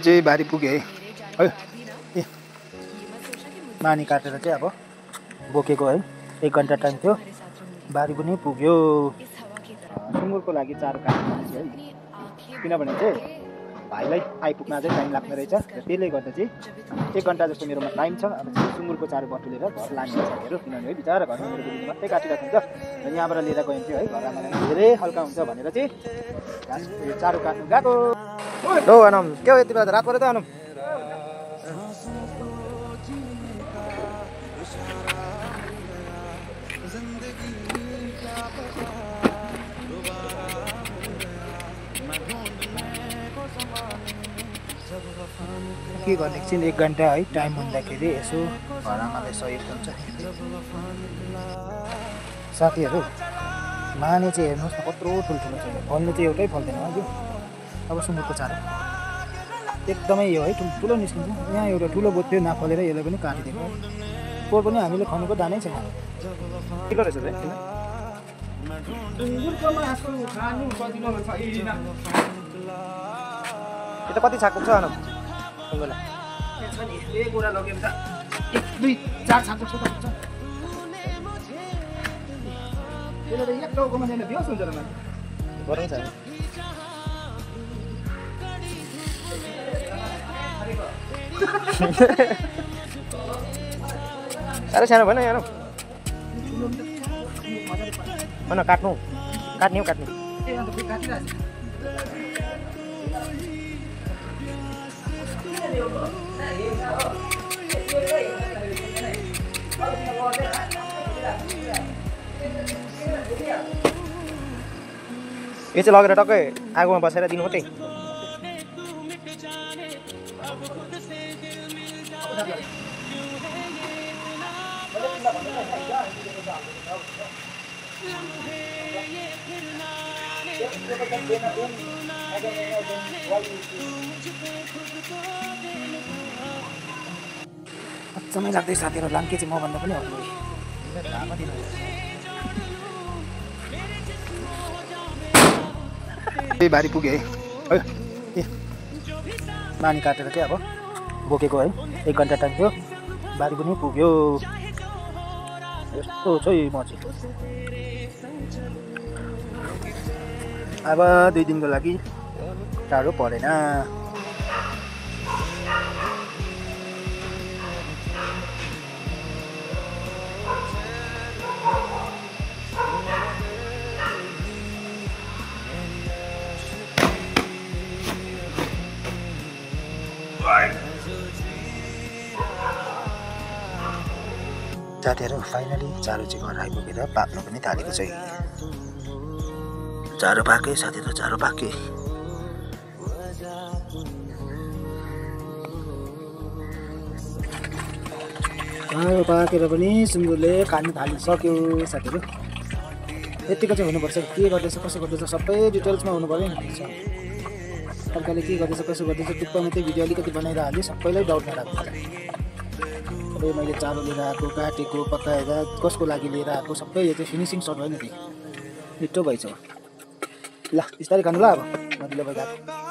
चाहिँ बारी पुग्यो है ए मानी काटेर चाहिँ अब बोकेको है 1 घन्टा टाइम थियो बारी पनि पुग्यो सुँगुरको लागि चारो काट्नु है किनभने चाहिँ भाइलाई आइपुग्न अझै टाइम लाग्ने रहेछ र त्यसले गर्दा चाहिँ 1 घन्टा जस्तो मेरोमा टाइम छ अब चाहिँ सुँगुरको चारो बटुलेर घर लाने साथीहरू किनभने है बिचारा घरमा मेरो बुढीले मात्रै काटिरहेको हुन्छ र यहाँबाट लिएर गयो चाहिँ है घर आमालाई धेरै हल्का हुन्छ भनेर चाहिँ चारो काट्नु गएको लौ आनम के हो यति बेला रात पऱ्यो त आनम के गर्ने एकछिन 1 घन्टा है टाइम हुँदाखेरि यसो घर आमालाई सहयोग हुन्छ साथीहरू माने चाहिँ हेर्नुहोस् न कत्रो ठुल्ठुलो छ फल्ने चाहिँ एउटै फल्दैन हो यो अब सुँगुरको चारो एकदमै यो है ठुल्ठुलो निस्किन्छ यहाँ एउटा ठुलो बोट थियो नफलेर यसलाई पनि काटिदिएको पोहोर पनि हामीले खनेको दानै छ किलो रहेछ है यो त कति छाक पुग्छ आनु सुँगुरलाई एक गोरा लग्यो भने त 1 2 4 छाक पुग्छ त हुन्छ त्यसले त एक टाउकोमा जाने बेहोस हुन्छ र मान्छे गरौँ छ साह्रै सानो भएन यहाँ भन काट्नु काट्ने हो काट्ने यो चाहिँ लगेर टक्कै आगोमा बसेर दिनु मात्रै समय लाग्दै साथीहरू लाङ्के चाहिँ मभन्दा पनि हल्लो बारी पुग्यो है ए मानी काटेर चाहिँ अब बोकेको है 1 घन्टा टाइम थियो बारी पनि पुग्यो यस्तो छ म चाहिँ अब 2 दिनको लागि टाढो परेन साथीहरू फाइनली चारो चाहिँ घर आइपुगेर पाक्न पनि थालेको छ चारो पाके साथीहरू चारो पाके चारो पाकेर पनि सुँगुरले खानु थालिसक्यो साथीहरू यतिको चाहिँ हुनुपर्छ के गर्दैछ कसो गर्दैछ सबै डिटेल्समा हुनु पर्यो नि अर्काले के गर्दैछ कसो गर्दैछ टुप्पामा चाहिँ भिडियो अलिकति बनाएर हाल्यो सबैलाई डाउटमा राख्छ मैले चारो लिएर आएको काटेको पकाएर कसको लागि लिएर आएको सबै यो चाहिँ फिनिसिङ सर्ट भयो नि मिठो भइसक्यो ल बिस्तारै खानु ल अब मजाले भइरहेको